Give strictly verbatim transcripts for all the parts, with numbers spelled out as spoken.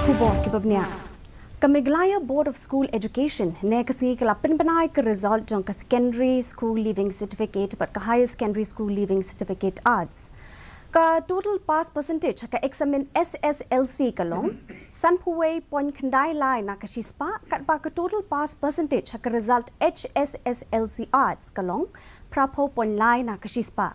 Khubor kiba bniah. Ka Meghalaya Board of School Education ne ka sngi ka la pynbna ïa ka result jong ka Secondary School Leaving Certificate bad ka Higher Secondary School Leaving Certificate Arts. Ka total pass percentage ha ka eksamin S S L C ka long sanphew wei point khyndai lai na ka shispah, katba ka total pass percentage ha ka result H S S L C Arts ka long phraphew point lai na ka shispah.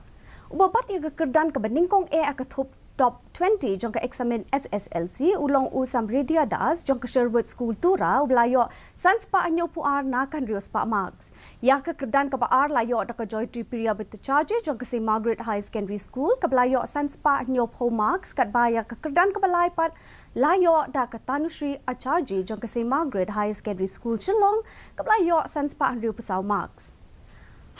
Uba bat ïa ka kyrdan kaba nyngkong eh ha ka thup top twenty jong ka eksamin S S L C u long u Samridhya Das jong ka Sherwood School Tura, uba la ïoh san spah hynñiewphew ar na ka hynriew spah marks. Ïa ka kyrdan kaba ar la ïoh da ka Joytree Priya Bhattacharjee jong ka Saint Margaret Higher Secondary School, kaba la ïoh san spah hynñiewphew marks, katba ïa ka kyrdan kaba lai pat la ïoh da ka Tanushree Acharjee jong ka Saint Margaret Higher Secondary School Shillong, kaba la ïoh san spah hynriewphew saw marks.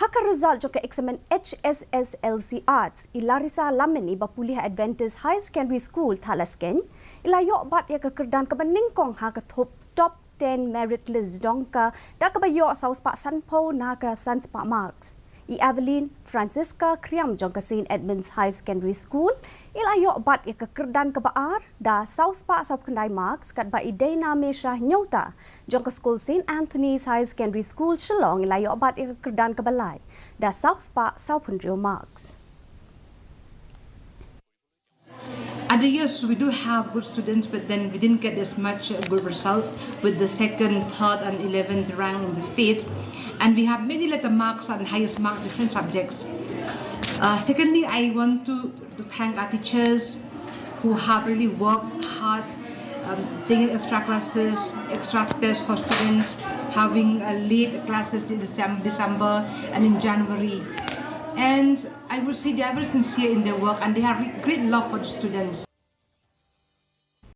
Ha ka result jong ka eksamin H S S L C Arts, i Larissa Lamini ba pule ha Adventist Higher Secondary School Thadlaskein, i la ïoh bat ïa ka kyrdan kaba nyngkong ha ka thup top ten merit list jong ka, da kaba ïoh saw spah sanphew na ka san spah marks. I Evelyn Francisca Kriam jong ka Saint Edmund's Higher Secondary School, i la ïoh bat ïa ka kyrdan kaba ar da saw spah saw khyndai marks, katba i Deina Mesha Hynñiewta jong ka skul Saint Anthony's Higher Secondary School Shillong i la ïoh bat ïa ka kyrdan kaba lai da saw spah saw phew hynriew marks. Other years we do have good students, but then we didn't get as much uh, good results with the second, third, and eleventh rank in the state. And we have many letter marks and highest mark different subjects. Uh, secondly, I want to, to thank our teachers who have really worked hard, um, taking extra classes, extra tests for students, having uh, late classes in Decem- December and in January. And I would say they are very sincere in their work and they have re- great love for the students.